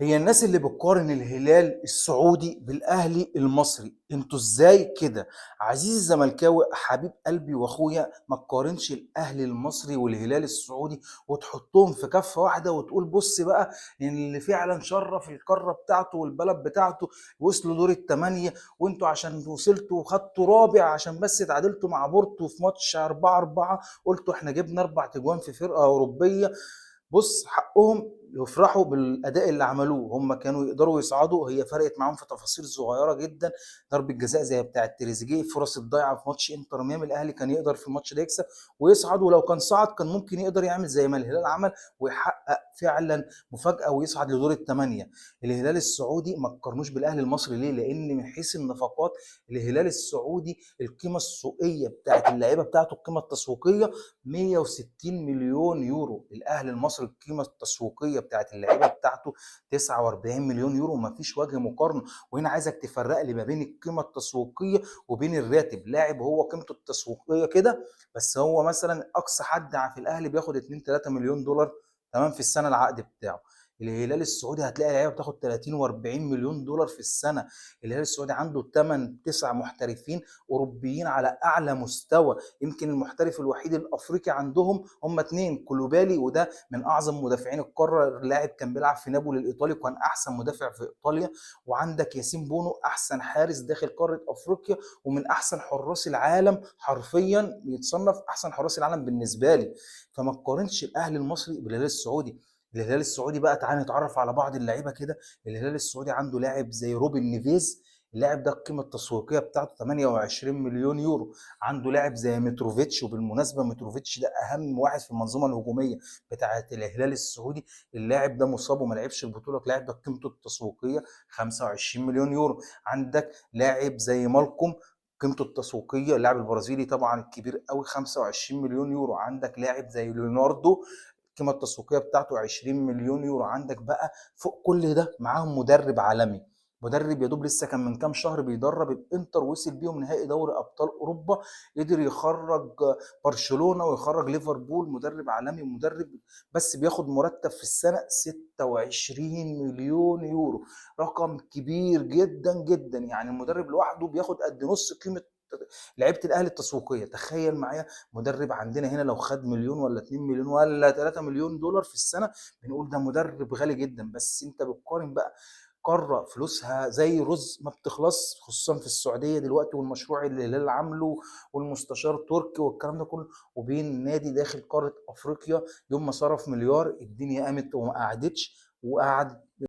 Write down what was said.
هي الناس اللي بتقارن الهلال السعودي بالاهلي المصري، انتوا ازاي كده؟ عزيزي الزملكاوي حبيب قلبي واخويا، ما تقارنش الاهلي المصري والهلال السعودي وتحطهم في كفه واحدة وتقول بص بقى ان اللي فعلا شرف القارة بتاعته والبلد بتاعته وصلوا دور الثمانيه، وانتوا عشان وصلتوا وخدتوا رابع عشان بس اتعادلتوا مع بورتو في ماتش 4-4 قلتوا احنا جبنا 4 تجوان في فرقه اوروبية. بص، حقهم يفرحوا بالاداء اللي عملوه، هم كانوا يقدروا يصعدوا، هي فرقت معاهم في تفاصيل صغيرة جدا، ضربه جزاء زي بتاعه تريزيجيه، فرص الضايعه في ماتش انتر ميامي، الاهلي كان يقدر في الماتش ده يكسب ويصعد، ولو كان صعد كان ممكن يقدر يعمل زي ما الهلال عمل ويحقق فعلا مفاجاة ويصعد لدور الثمانية. الهلال السعودي ما تقارنوش بالاهلي المصري، ليه؟ لان من حيث النفقات الهلال السعودي القيمة السوقية بتاعت اللعيبة بتاعته، القيمة التسويقية 160 مليون يورو، الاهلي المصري القيمة التسويقية بتاعت اللعيبة بتاعته 49 مليون يورو، ما فيش وجه مقارنة. وهنا عايزك تفرق لي ما بين القيمة التسويقية وبين الراتب. لاعب هو قيمته التسويقية كده، بس هو مثلا اقصى حد في الاهلي بياخد 2 3 مليون دولار، تمام، في السنة العقد بتاعه. الهلال السعودي هتلاقي لعيبة بتاخد 30 و40 مليون دولار في السنة. الهلال السعودي عنده 8 9 محترفين اوروبيين على اعلى مستوى، يمكن المحترف الوحيد الافريقي عندهم هم 2، كولوبالي وده من اعظم مدافعين القارة، اللاعب كان بيلعب في نابولي الايطالي وكان احسن مدافع في ايطاليا، وعندك ياسين بونو احسن حارس داخل قارة افريقيا ومن احسن حراس العالم، حرفيا يتصنف احسن حراس العالم بالنسبة لي. فما تقارنش الاهلي المصري بالهلال السعودي. الهلال السعودي بقى تعالى نتعرف على بعض اللعيبة كده. الهلال السعودي عنده لاعب زي روبن نيفيز، اللاعب ده القيمة التسويقية بتاعته 28 مليون يورو. عنده لاعب زي متروفيتش، وبالمناسبة متروفيتش ده اهم واحد في المنظومة الهجومية بتاعه الهلال السعودي، اللاعب ده مصاب وما لعبش البطولة، اللاعب ده قيمته التسويقية 25 مليون يورو. عندك لاعب زي مالكوم قيمته التسويقية، اللاعب البرازيلي طبعا الكبير قوي، 25 مليون يورو. عندك لاعب زي ليوناردو القيمة التسويقية بتاعته 20 مليون يورو. عندك بقى فوق كل ده معاهم مدرب عالمي، مدرب يا دوب لسه كان من كام شهر بيدرب الانتر، وصل بيهم نهائي دوري ابطال اوروبا، قدر يخرج برشلونة ويخرج ليفربول، مدرب عالمي، مدرب بس بياخد مرتب في السنة 26 مليون يورو، رقم كبير جدا جدا. يعني المدرب لوحده بياخد قد نص قيمة لعيبة الاهلي التسويقية. تخيل معايا مدرب عندنا هنا لو خد مليون ولا 2 مليون ولا 3 مليون دولار في السنة بنقول ده مدرب غالي جدا، بس انت بتقارن بقى قارة فلوسها زي رز ما بتخلص، خصوصا في السعودية دلوقتي والمشروع اللي الهلال عامله والمستشار تركي والكلام ده كله، وبين نادي داخل قارة افريقيا يوم ما صرف مليار الدنيا قامت وما قعدتش وقعد.